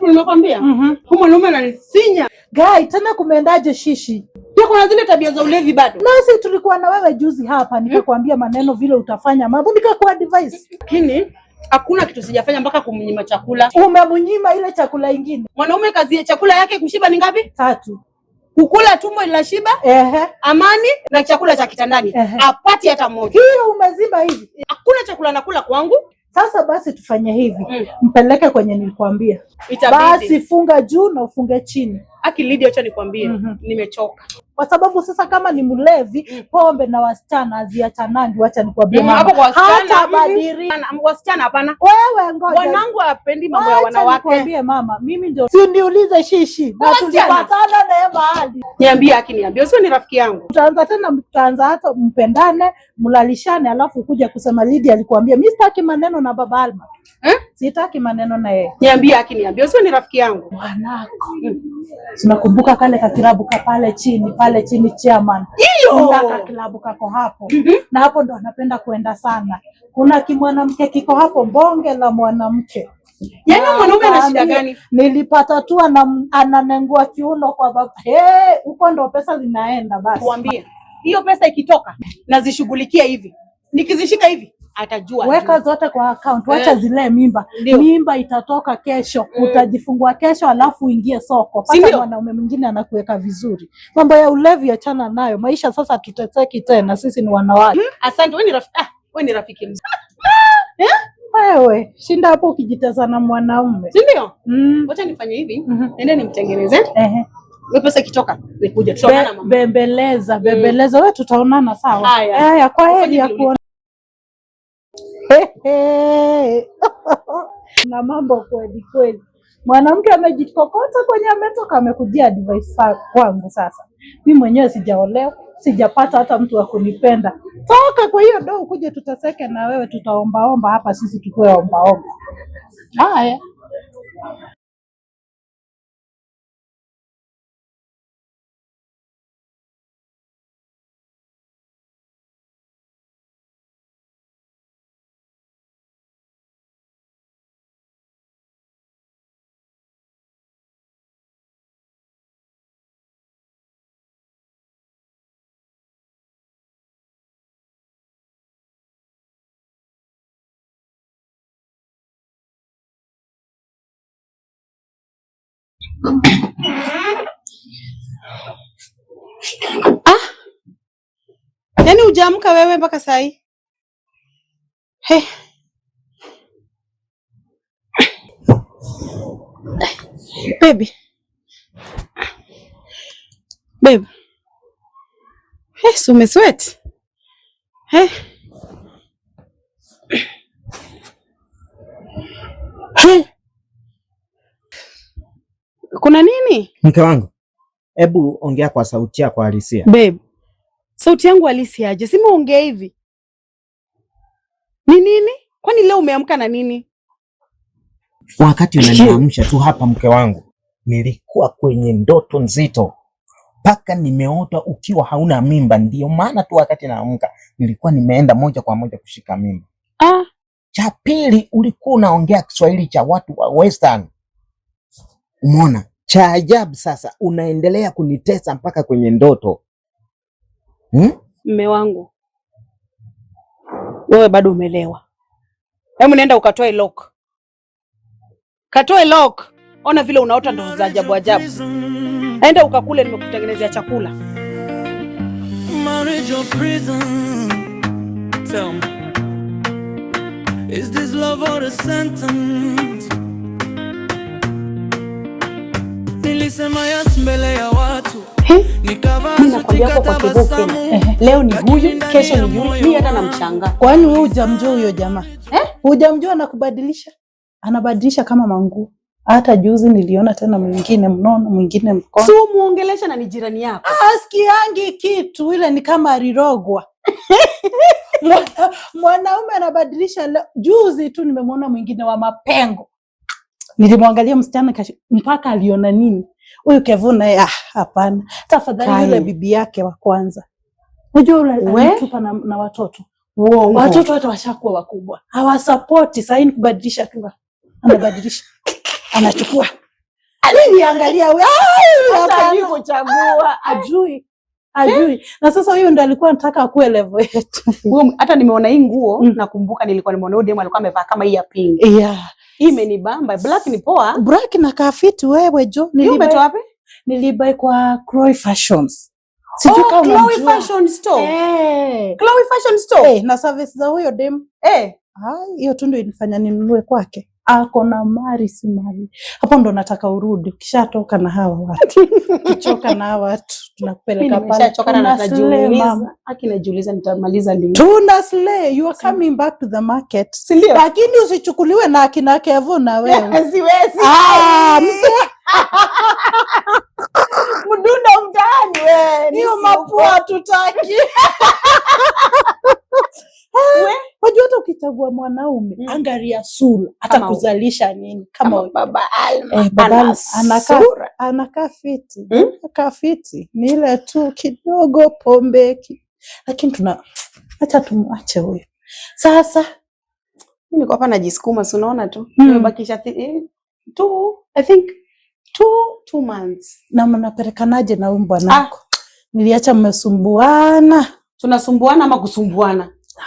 Nimekwambia. Huyu mwanaume ananifinya. Guy, tena kumeendaje shishi? Pia kuna zile tabia za ulevi bado. Nasi tulikuwa na wewe juzi hapa nikakwambia maneno vile utafanya mambo, nikakuadvise. Lakini hakuna kitu sijafanya mpaka kumnyima chakula. Umemnyima ile chakula ingine Mwanaume kazi ya chakula yake kushiba ni ngapi? Tatu. Kukula tumbo linashiba, amani na chakula cha kitandani. Apati hata moja. Hiyo umeziba hivi. Hakuna chakula nakula kwangu. Sasa basi tufanye hivi. Mpeleke kwenye nilikwambia. Itabidi. Basi funga juu na ufunge chini. Aki Lydia, acha nikwambie, nimechoka. Kwa sababu sasa kama ni mlevi, pombe na wasichana haziachanangi, wacha nikwambie mama. Hapo kwa wasichana. Hata badiri. Wasichana hapana. Wewe ngoja. Wanangu hapendi mambo ya Wacha wanawake. nikwambie mama, mimi ndio. Si niulize shishi. Na Wasichana. tulipatana naye mahali. Niambie Aki, niambie. Usio ni rafiki yangu. Tutaanza tena, mtaanza hata mpendane, mlalishane, alafu kuja kusema Lydia alikuambia. Mimi sitaki maneno na baba Alma. Eh? Sitaki maneno na yeye. Niambie Aki, niambie. Usio ni rafiki yangu. Bwanako. Tunakumbuka kale kakilabu ka pale chini chairman. Hiyo. Kuna kakilabu kako hapo. Na hapo ndo anapenda kuenda sana. Kuna kimwanamke kiko hapo, bonge la mwanamke. Yaani mwanaume ana shida Nakwambia, gani? Nilipata tu ananengua kiuno kwa baba. Hey, huko ndo pesa zinaenda basi. Tuambie. Hiyo pesa ikitoka nazishughulikia hivi. Nikizishika hivi atajua. Weka zote kwa account, wacha zilee mimba. Mimba itatoka kesho, utajifungua kesho alafu uingie soko. Si Pata ndio? mwanaume mwingine anakuweka vizuri. Mambo ya ulevi achana nayo. Maisha sasa tuteseki tena, sisi ni wanawake. Asante, wewe ni rafiki. Ah, wewe ni rafiki mzuri. Wewe shinda hapo ukijitesa na mwanaume. Si ndio? Wacha nifanye hivi. Nende nimtengeneze. Wewe pesa ikitoka nikuje tutaonana mama. Bembeleza, bembeleza. Wewe tutaonana sawa. Haya. Haya, kwa Ufanye heri ya vile kuona. Hehe. Na mambo kweli kweli. Mwanamke amejikokota kwenye ametoka, amekujia advice kwangu sasa. Mimi mwenyewe sijaolewa, sijapata hata mtu wa kunipenda. Toka kwa hiyo doo ukuje tutaseke na wewe, tutaombaomba hapa sisi tukue ombaomba. Haya. Yaani hujaamka wewe mpaka saa hii? Hey. Baby. Babe. Hey, si umesweat? Hey. Hey. Kuna nini? Mke wangu, hebu ongea kwa sauti yako halisia. Babe. Sauti yangu halisi aje? Si umeongea hivi. Ni nini? Kwani leo umeamka na nini? Wakati unaniamsha tu hapa, mke wangu, nilikuwa kwenye ndoto nzito mpaka nimeota ukiwa hauna mimba. Ndio maana tu wakati naamka nilikuwa nimeenda moja kwa moja kushika mimba. Cha pili, ulikuwa unaongea Kiswahili cha watu wa Western. Umeona? Cha ajabu sasa unaendelea kunitesa mpaka kwenye ndoto. Mme wangu, wewe bado umelewa. Hebu nenda ukatoe lock. Katoe lock. Ona vile unaota ndoto za ajabu ajabu. Enda ukakule, nimekutengenezea chakula. Marriage or prison? Tell me, is this love or a sentence? Nilisema yes mbele ya watu, nikavaa Mimi suti nakwambia hapo kwa Kevo katabasamu, Kenya. Leo ni lakini huyu, ndani kesho ya ni yule. moyo Mimi hata wangu namshangaa. Kwani wewe hujamjua huyo jamaa? Eh? Hujamjua na kubadilisha? Anabadilisha kama manguo. Hata juzi niliona tena mwingine mnono, mwingine mkono. Si umuongelesha na ni jirani yako. Asikiangi kitu, ile ni kama alirogwa. Mwanaume anabadilisha leo. Juzi tu nimemwona mwingine wa mapengo. Nilimwangalia msichana mpaka aliona nini. Huyu Kevo naye, ah, hapana. Tafadhali Kai. yule bibi yake wa kwanza. Unajua yule We? alitupa na watoto. Uongo. Watoto hata washakuwa wakubwa. Hawasapoti, sasa ni kubadilisha tu. Anabadilisha. Anachukua. Aliniangalia wewe. Hata hajui kuchagua. Ajui. Ajui. Na sasa huyu ndo alikuwa anataka akuwe level yetu. Huyo hata nimeona hii nguo, nakumbuka nilikuwa nimeona huyo demu alikuwa amevaa kama hii ya pink. Hii imenibamba. Black ni poa. Black na kafiti wewe jo. Hiyo umetoa wapi? Nilibuy kwa Chloe Fashions. Sijui Oh, kama Chloe unamjua. Fashion Store. Eh. Chloe Fashion Store. Eh, na service za huyo dem. Ai, hiyo tu ndio ilifanya ninunue kwake. Ako na mali si mali. Hapo ndo nataka urudi. Ukishatoka na hawa watu. Ukichoka na hawa watu Mimi tunakupeleka pale. nimeshachoka na Tuna slay, najiuliza. mama. Aki najiuliza nitamaliza lini. Tuna slay, you are coming back to the market. Si ndio? Lakini usichukuliwe na akina Kevo na wewe. Siwezi. Ah, mzee, Mdundo mtaani we. hiyo mapua tutaki. Wajua hata ukichagua mwanaume angalia sura, atakuzalisha nini kama Kama huyu. baba Alma. Eh, baba ana anakaa sura. anakaa fiti, anakaa fiti, ni ile tu kidogo pombe lakini tuna acha tumwache huyo sasa. Mimi niko hapa najisukuma, si unaona tu. Nimebakisha two, I think 2 months. Na mnapelekanaje na huyu bwanako? Niliacha mmesumbuana. Tunasumbuana ama kusumbuana?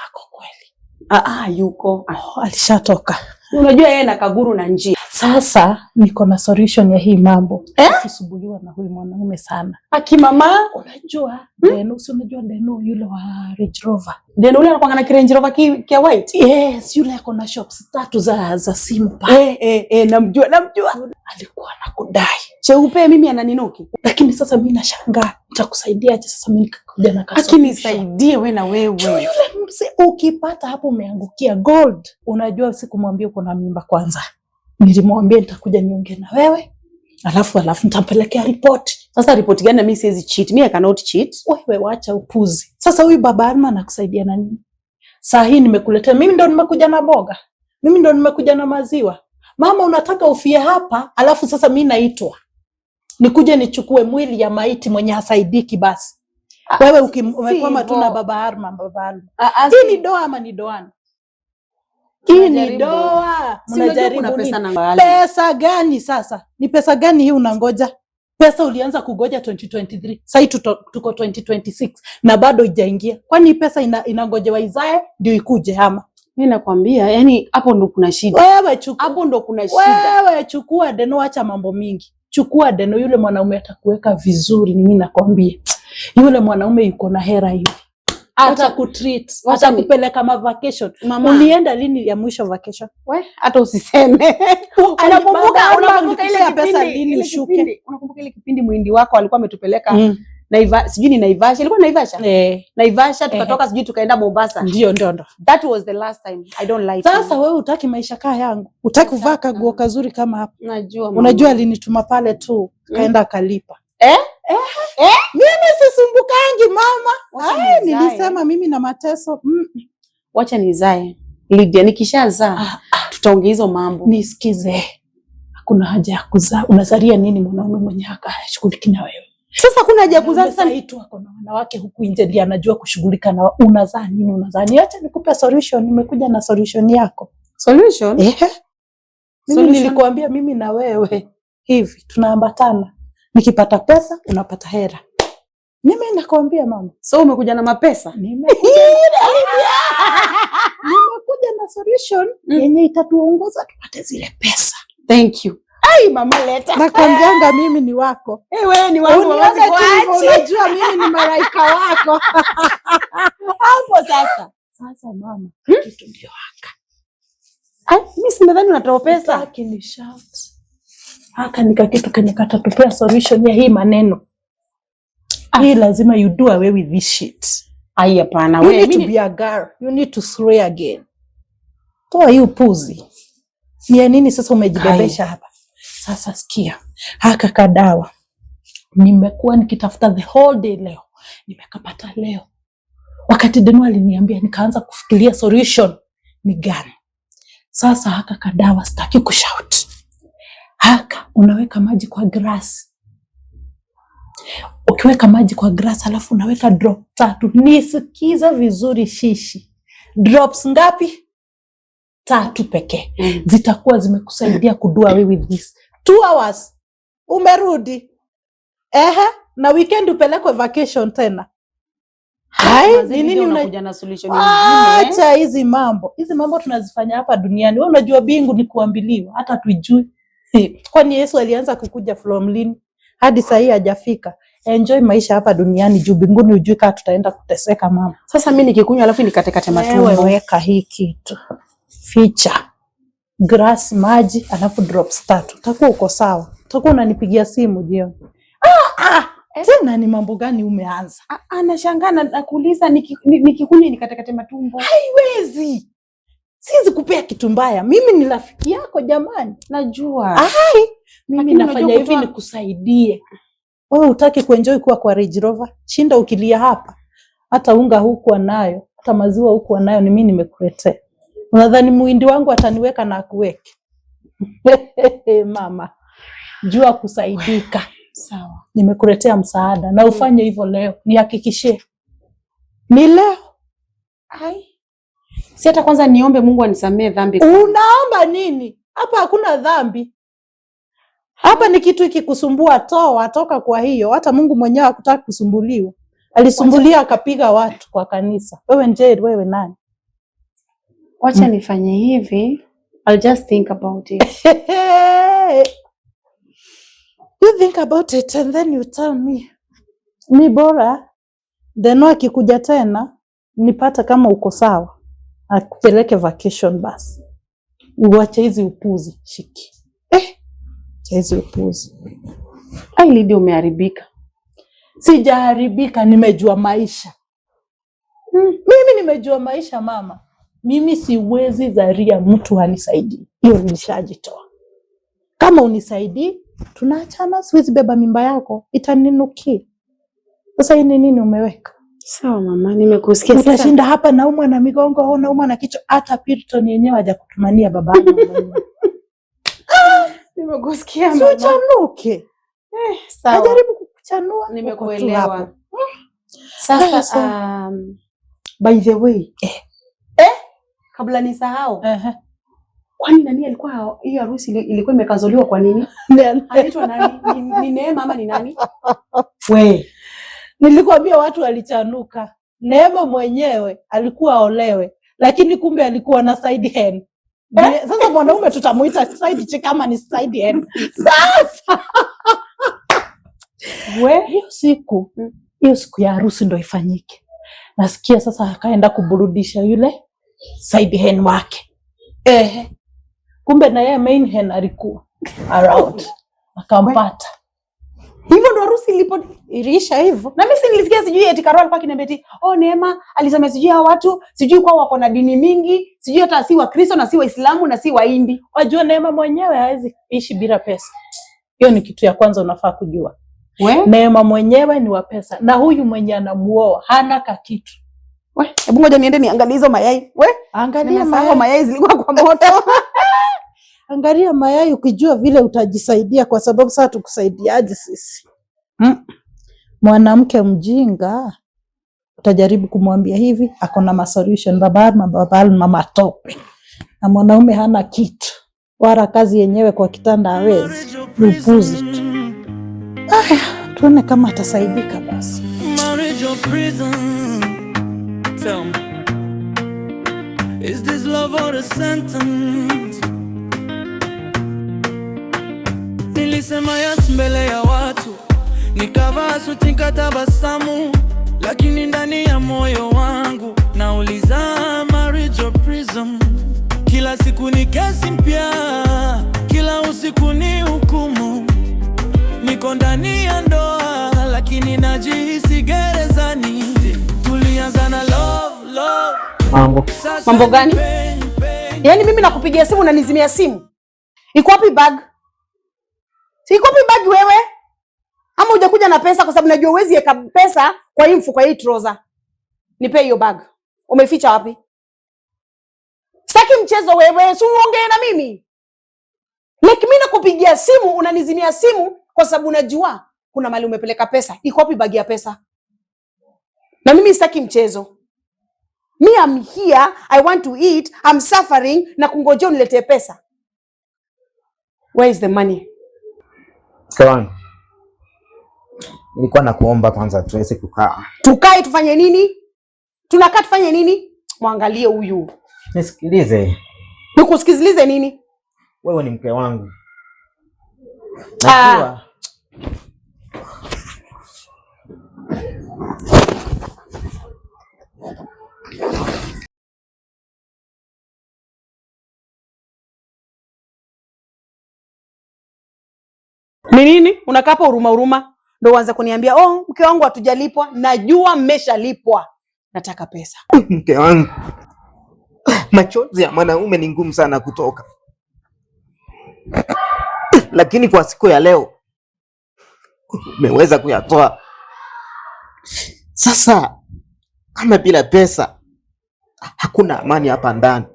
Ako kweli? Ah, ah, yuko. Ah. Oh, alishatoka. Unajua yeye na Kaguru na njia. Sasa niko na solution ya hii mambo. Eh? Kusumbuliwa na huyu mwanaume sana. Aki mama, Unajua Deno, si unajua Deno yule wa Range Rover? Ndio ule anakuwa na Range Rover kia white. Yes, yule ako na shops tatu za simu pale. Eh, namjua, namjua. Alikuwa anakudai. Cheupe mimi ananinuki. Lakini sasa mimi nashangaa nitakusaidiaje sasa mimi nikakuja na ka Aki solution. nisaidie we na wewe. Yule mzee ukipata hapo umeangukia gold. Unajua sikumwambia uko na mimba kwanza. Nilimwambia nitakuja niongee na wewe. Alafu nitampelekea ripoti. Sasa ripoti gani na mimi siwezi cheat. Mimi I cannot cheat. Wewe wacha upuzi. Sasa huyu baba Alma anakusaidia na nini? Saa hii nimekuletea mimi ndo nimekuja na boga. Mimi ndo nimekuja na maziwa. Mama unataka ufie hapa, alafu sasa mimi naitwa. Nikuje nichukue mwili ya maiti mwenye hasaidiki basi. Ah, Wewe si umekwama tu na hivyo. baba Alma, baba Alma. Ah, ah, Hii ni doa ama ni doana? Hii ni Tunajaribu. doa. Si unajua Mnajaribu kuna pesa nini? na Pesa gani sasa? Ni pesa gani hii unangoja? Pesa ulianza kugoja 2023. Sasa tuko 2026 na bado haijaingia. Kwani hii pesa inangojewa izae ndio ikuje ama? Mimi nakwambia, yani hapo ndo kuna shida. Wewe chukua, Hapo ndo kuna shida. wewe chukua Deno, acha mambo mingi. Chukua Deno, yule mwanaume atakuweka vizuri, ni mimi nakwambia. Yule mwanaume yuko na hera hivi. Atakutreat, Wacha atakupeleka ma vacation. Mama. Ulienda lini ya mwisho vacation? We, hata usiseme. Unakumbuka Baba unakumbuka ile alikupea pesa kipindi lini ile ushuke? unakumbuka ile kipindi muhindi wako alikuwa ametupeleka sijui ni Naivasha, ilikuwa Naivasha? Eh, Naivasha tukatoka sijui tukaenda Mombasa. ndio ndio ndio. That was the last time. I don't lie to Sasa you. wewe utaki maisha kaa yangu, utaki kuvaa kaguo kazuri kama hapa. Najua mama. Unajua alinituma pale tu, kaenda akalipa. Eh? Eh? Mimi sisumbukangi mama. Wacha Ai, nizae. nilisema mimi na mateso. Wacha nizae. Lydia, nikishazaa tutaongea hizo mambo. Nisikize, hakuna haja ya kuzaa. Unazalia nini mwanaume mwenye hashughuliki na wewe? Sasa kuna haja ya kuzaa Mwanaume sasa. sahi tu ako na wanawake huku nje ndiye anajua kushughulika na unazaa nini? Unazaa nini? Acha nikupe solution, nimekuja na solution yako. Solution? Ehe. Mimi Solution? nilikuambia mimi na wewe hivi tunaambatana, nikipata pesa unapata hera. Mimi nakwambia mama, So umekuja na mapesa? nimekuja na solution yenye itatuongoza tupate zile pesa. Thank you. Ai mama leta. Nakwambianga mimi ni wako. Eh, wewe ni wangu mama, Unione tu hivyo, sikuachi. unajua mimi ni malaika wako. Hapo sasa. Sasa mama, kitu ndio Ai, mimi si nadhani unatoa pesa. Sitaki ni shout. Haka nika kitu kenye katatupea solution ya hii maneno. Hii lazima you do away with this shit. Ai hapana You wewe. need to Mimi be a girl. You need to slay again. Toa hii upuzi. Ni ya nini sasa umejibebesha hapa? Sasa sikia. Haka kadawa. Nimekuwa nikitafuta the whole day leo. Nimekapata leo. Wakati Deno aliniambia nikaanza kufikiria solution ni gani. Sasa haka kadawa sitaki kushout. Haka unaweka maji kwa glass. Ukiweka maji kwa glass alafu unaweka drop tatu. Nisikize vizuri shishi. Drops ngapi? Tatu pekee. Zitakuwa zimekusaidia kudo away with this. 2 hours. Umerudi. Ehe, na weekend upelekwe vacation tena. Hai, Mazee ni nini ndio una unakuja na solution nyingine? Acha hizi mambo. Hizi mambo tunazifanya hapa duniani. Wewe unajua bingu ni kuambiliwa, hata tuijui. Kwani Yesu alianza kukuja from lini? Hadi saa hii hajafika. Enjoy maisha hapa duniani juu binguni hujui kama tutaenda kuteseka mama. Sasa mimi nikikunywa alafu nikatekate Wewe matumbo. weka hii kitu. Ficha. Glass maji alafu drops 3. Utakuwa uko sawa. Utakuwa unanipigia simu jioni. Ah, ah, tena ni mambo gani umeanza? Ah, ah, nashangaa na nakuuliza nikikunywa nikatekate matumbo. Haiwezi. Siwezi kupea kitu mbaya. Mimi ni rafiki yako jamani. Najua. Ai, mimi Lakini nafanya unajua hivi nikusaidie. Wewe hutaki kuenjoy kuwa kwa Range Rover? Shinda ukilia hapa. Hata unga hukuwa nayo, hata maziwa hukuwa nayo, ni mimi nimekuletea. Unadhani muhindi wangu ataniweka na akuweke? Mama, jua kusaidika. Sawa. Nimekuletea msaada na ufanye hivyo leo, nihakikishie. Ni leo. Ai. Si hata kwanza niombe Mungu anisamee dhambi. Unaomba nini? Hapa hakuna dhambi. Hapa ni kitu ikikusumbua, toa, toka kwa hiyo. Hata Mungu mwenyewe hakutaka kusumbuliwa. Alisumbulia akapiga watu kwa kanisa. Wewe Njeri, wewe nani? Wacha nifanye hivi. I'll just think about it. You think about it and then you tell me. Mi bora Deno akikuja tena nipate kama uko sawa, akupeleke vacation basi, uache hizi upuzi shiki. Acha hizi upuzi. Ai, Lydia umeharibika. Sijaharibika, nimejua maisha. Mimi nimejua maisha mama. Mimi siwezi zaria mtu anisaidie, hiyo nilishajitoa. Kama unisaidii, tunaachana. Siwezi beba mimba yako, itaninukia. Sasa hii ni nini umeweka? Sawa mama, nimekusikia sasa. Utashinda hapa naumwa na migongo au naumwa na kichwa. Hata Piriton yenyewe hajakutumania baba yangu mwenyewe. Nimekusikia Si mama. uchanuke. Sawa. Najaribu kukuchanua. Uko tu Nimekuelewa. hapo. Sasa Sawa. By the way. Kabla nisahau. Kwani nani alikuwa hiyo harusi ilikuwa imekazoliwa kwa nini? Anaitwa nani? Ni Neema ama ni nani? We. Nilikwambia watu walichanuka. Neema mwenyewe alikuwa aolewe, lakini kumbe alikuwa na side hen. Sasa mwanaume tutamuita side chick kama ni side hen. Sasa We. hiyo siku hiyo siku ya harusi ndo ifanyike. Nasikia sasa akaenda kuburudisha yule side hen wake. Kumbe na yeye main hen alikuwa around. Akampata. Hivyo ndo harusi ilipo Iliisha hivyo. Na mimi si nilisikia sijui eti Karol alikuwa akiniambia eti oh, Neema alisema sijui hao watu sijui kwa wako na dini mingi, sijui hata si wa Kristo na si Waislamu na si Wahindi. Wajua Neema mwenyewe hawezi ishi bila pesa. Hiyo ni kitu ya kwanza unafaa kujua. We? Neema mwenyewe ni wa pesa, na huyu mwenye anamuoa hana ka kitu. We, hebu ngoja niende niangalie hizo mayai. We, Angalia nimesahau mayai, mayai zilikuwa kwa moto. angalia mayai ukijua vile utajisaidia, kwa sababu sasa tukusaidiaje sisi? Mwanamke mjinga utajaribu kumwambia hivi, ako na masolution baba baba mama tope, na mwanaume hana kitu wala kazi yenyewe kwa kitanda hawezi, ni upuzi tu. Aya, tuone kama atasaidika basi. Marriage or prison? Tell me, is this love or a sentence? Nilisema yes mbele ya watu, nikavaa suti nikatabasamu, lakini ndani ya moyo wangu nauliza marriage or prison? Kila siku ni kesi mpya, kila usiku ni hukumu. Niko ndani ya ndoa lakini najihisi gerezani. Tulianza na love, love. Mambo. Sasa Mambo ni gani? pain, pain. Yaani mimi nakupigia simu na nizimia simu. Iko wapi bag? Si iko wapi bag wewe? Ama hujakuja na pesa kwa sababu najua huwezi weka pesa kwa hii mfuko hii trouser. Nipe hiyo bag. Umeficha wapi? Sitaki mchezo wewe, si uongee na mimi. Like mimi nakupigia simu unanizimia simu kwa sababu unajua kuna mali umepeleka pesa. Iko wapi bag ya pesa? Na mimi sitaki mchezo. Me I'm here, I want to eat, I'm suffering na kungojea uniletee pesa. Where is the money? Mke wangu, nilikuwa nakuomba kwanza tuweze kukaa. Tukae tufanye nini? Tunakaa tufanye nini? Mwangalie huyu. Nisikilize. Nikusikilize nini? Wewe ni mke wangu. Ah. Najua Ni nini? Unakaa hapa huruma huruma ndio uanze kuniambia, "Oh, mke wangu hatujalipwa." Najua mmeshalipwa. Nataka pesa. Mke wangu, machozi ya mwanaume ni ngumu sana kutoka, lakini kwa siku ya leo umeweza kuyatoa. Sasa kama bila pesa hakuna amani hapa ndani.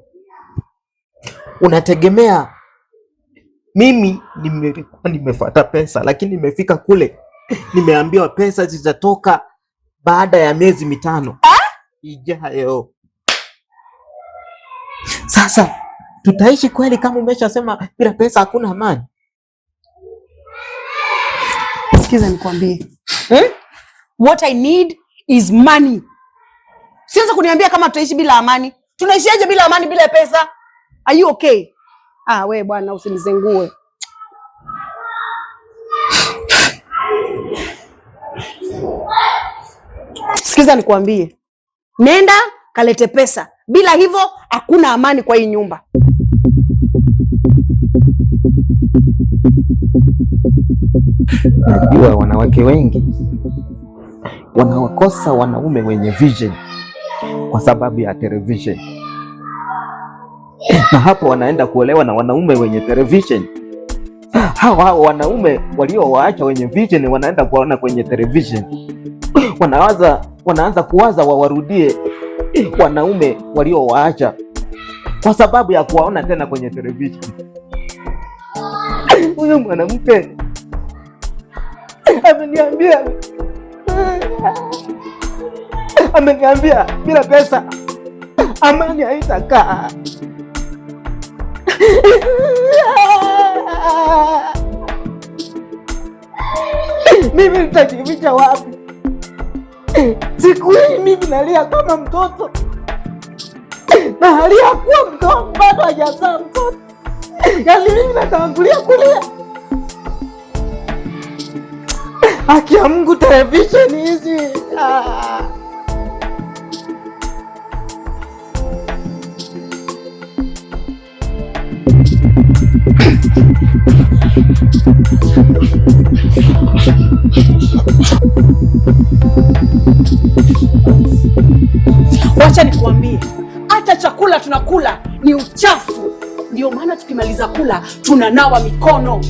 Unategemea mimi nimekuwa nimefuata pesa, lakini nimefika kule nimeambiwa pesa zitatoka baada ya miezi 5 ijayo. Sasa tutaishi kweli kama umeshasema bila pesa hakuna amani? Sikiza nikwambie. Eh? What I need is money. Sianza kuniambia kama tutaishi bila amani. Tunaishiaje bila amani bila pesa? Are you okay? Ah, we bwana usinizengue. Sikiza nikwambie. Nenda kalete pesa. Bila hivyo hakuna amani kwa hii nyumba. Najua wanawake wengi wanawakosa wanaume wenye vision kwa sababu ya television, na hapo wanaenda kuolewa na wanaume wenye television. Hawa hawa wanaume waliowaacha wenye vision wanaenda kuwaona kwenye television, wanaanza kuwaza wawarudie wanaume waliowaacha kwa sababu ya kuwaona tena kwenye television. Huyo mwanamke ameniambia bila pesa amani haitakaa. Mimi nitajificha wapi? Siku hii mimi nalia kama mtoto, na hali ya kuwa mtoto bado hajazaa mtoto. Yaani mimi natangulia kulia. Haki ya Mungu, televisheni hizi. Ah. Wacha nikuambie, hata chakula tunakula ni uchafu. Ndio maana tukimaliza kula tunanawa mikono.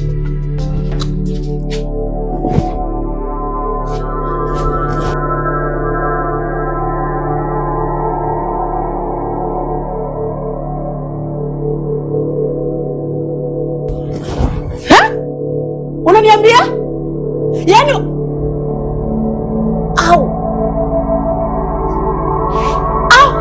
Ha? Unaniambia? Yaani au au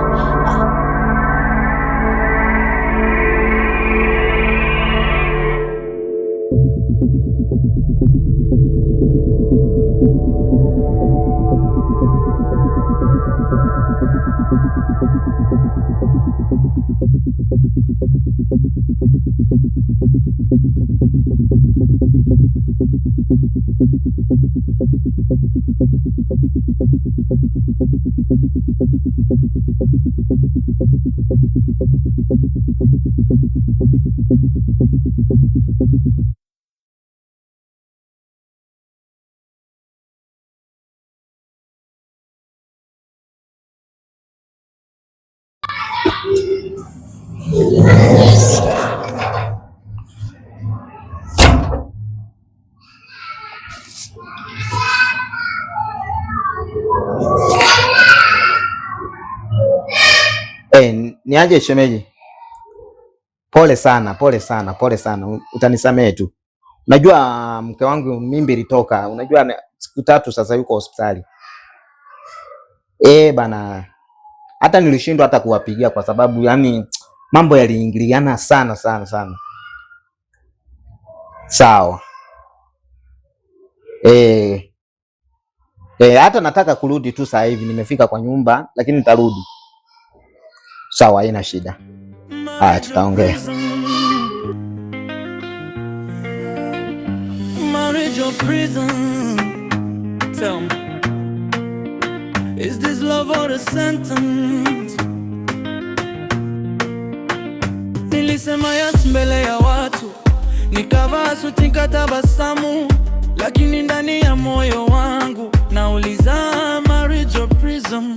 Niaje shemeji? Pole sana, pole sana, pole sana. Utanisamehe tu. Unajua mke wangu mimba ilitoka. Unajua siku 3 sasa yuko hospitali. Bana. Hata nilishindwa hata kuwapigia kwa sababu yani mambo yaliingiliana sana sana sana. Sawa. Eh, hata nataka kurudi tu saa hivi, nimefika kwa nyumba lakini nitarudi. Sawa, haina shida. Haya, Marriage or tutaongea. prison? Marriage or prison? Tell me, is this love or a sentence? Nilisema yes mbele ya watu, nikavaa suti nikatabasamu, lakini ndani ya moyo wangu nauliza marriage or prison?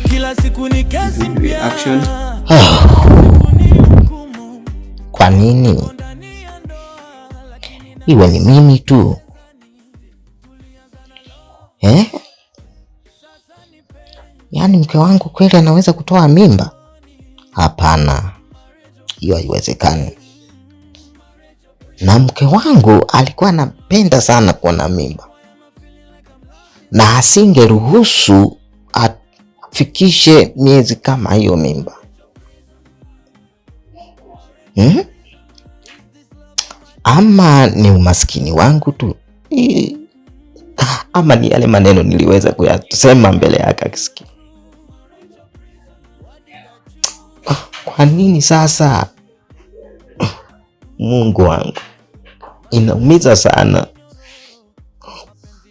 Kila siku ni kesi mpya, Action. siku ni hukumu. Kwa nini Ndani ya ndoa, lakini iwe ni mimi tu eh? Yaani mke wangu kweli anaweza kutoa mimba? Hapana, hiyo haiwezekani. Na mke wangu alikuwa anapenda sana kuwa na mimba, na asingeruhusu afikishe miezi kama hiyo mimba, hmm? Ama ni umaskini wangu tu, ama ni yale maneno niliweza kuyasema mbele yake akisikia. Kwa nini sasa? Mungu wangu, inaumiza sana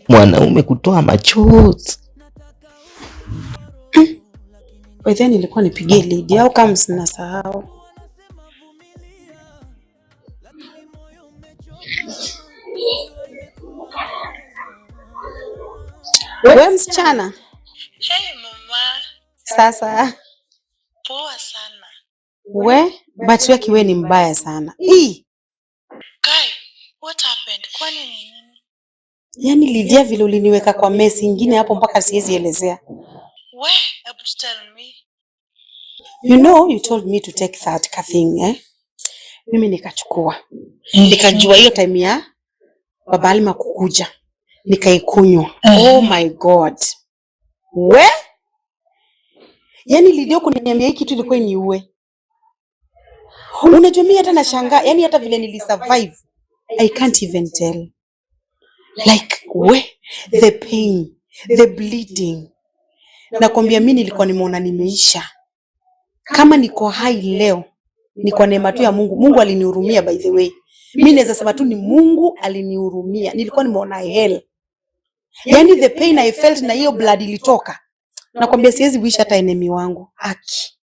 mwanaume kutoa machozi. By then nilikuwa nipigie Lydia au kama sinasahau. We msichana, Hey mama, sasa poa sana. we but weki we ni mbaya sana. Ii, Kai, what happened? Kwani ni nini? yaani Lydia vile uliniweka kwa mess ingine hapo mpaka siwezi elezea. We, hebu tell me. You know you told me to take that ka thing, eh? Mimi nikachukua. Nikajua hiyo time ya Baba Alma kukuja. Nikaikunywa. Oh my God. We? Yaani Lydia kuniambia hii kitu ilikuwa iniue. Unajua mimi hata nashangaa, yani hata vile nilisurvive, I can't even tell. Like we, the pain, the bleeding. Nakwambia mimi nilikuwa nimeona nimeisha. Kama niko hai leo ni kwa neema tu ya Mungu. Mungu alinihurumia by the way. Mimi naweza sema tu ni Mungu alinihurumia. Nilikuwa nimeona hell. Yaani the pain I felt na hiyo blood ilitoka. Nakwambia siwezi wish hata enemy wangu. Aki.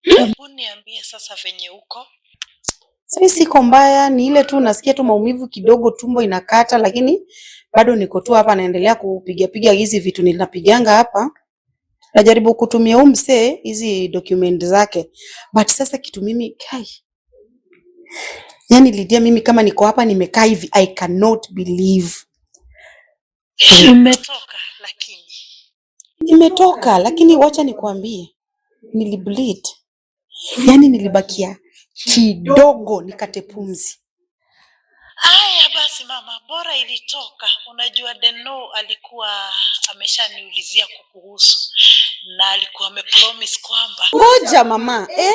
Hebu niambie sasa venye uko. Sasa siko mbaya, ni ile tu nasikia tu maumivu kidogo, tumbo inakata, lakini bado niko tu hapa naendelea kupiga piga hizi vitu ninapiganga hapa. Najaribu kutumia huu msee hizi document zake. But sasa kitu mimi kai. Yaani Lydia, mimi kama niko hapa nimekaa hivi, I cannot believe. Umetoka lakini. Nimetoka, lakini wacha nikwambie, nilibleed. Yaani nilibakia kidogo nikate pumzi. Aya basi mama, bora ilitoka. Unajua Deno alikuwa ameshaniulizia kukuhusu na alikuwa amepromise kwamba Ngoja mama, eh?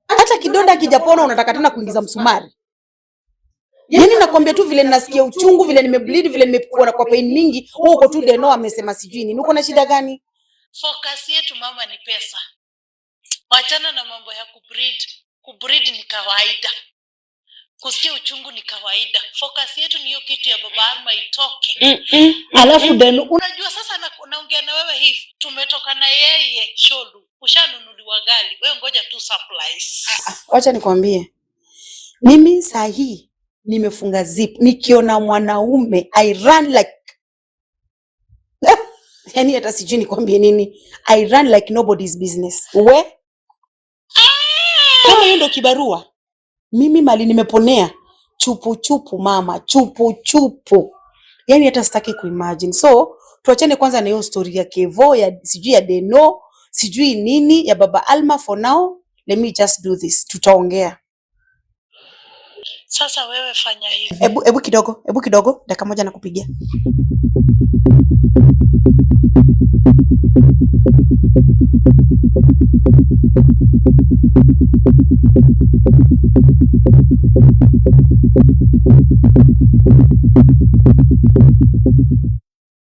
Hata kidonda kijapona unataka tena kuingiza msumari? Yaani nakwambia tu vile ninasikia uchungu, vile nimebleed, vile nimekuwa kwa pain mingi, wewe uko tu Deno amesema sijui nini. Uko na shida gani? Focus yetu mama ni pesa. Wachana na mambo ya kubreed. Kubreed ni kawaida, kusikia uchungu ni kawaida. Focus yetu ni hiyo kitu ya Baba Alma itoke. Alafu then Unajua sasa naongea na wewe hivi, tumetoka na yeye sholu, ushanunuliwa gari, wewe ngoja tu supplies. Wacha nikwambie, mimi saa hii nimefunga zip, nikiona mwanaume I run like yani hata sijui nikwambie nini, I run like nobody's business. We kama hiyo ndo kibarua, mimi mali nimeponea chupu chupu, mama, chupu chupu, yani hata sitaki kuimagine. So tuachane kwanza na hiyo story ya Kevo ya sijui ya Deno sijui nini ya Baba Alma. For now let me just do this, tutaongea. Sasa wewe fanya hivi. Ebu, ebu kidogo, ebu kidogo, dakika moja nakupigia.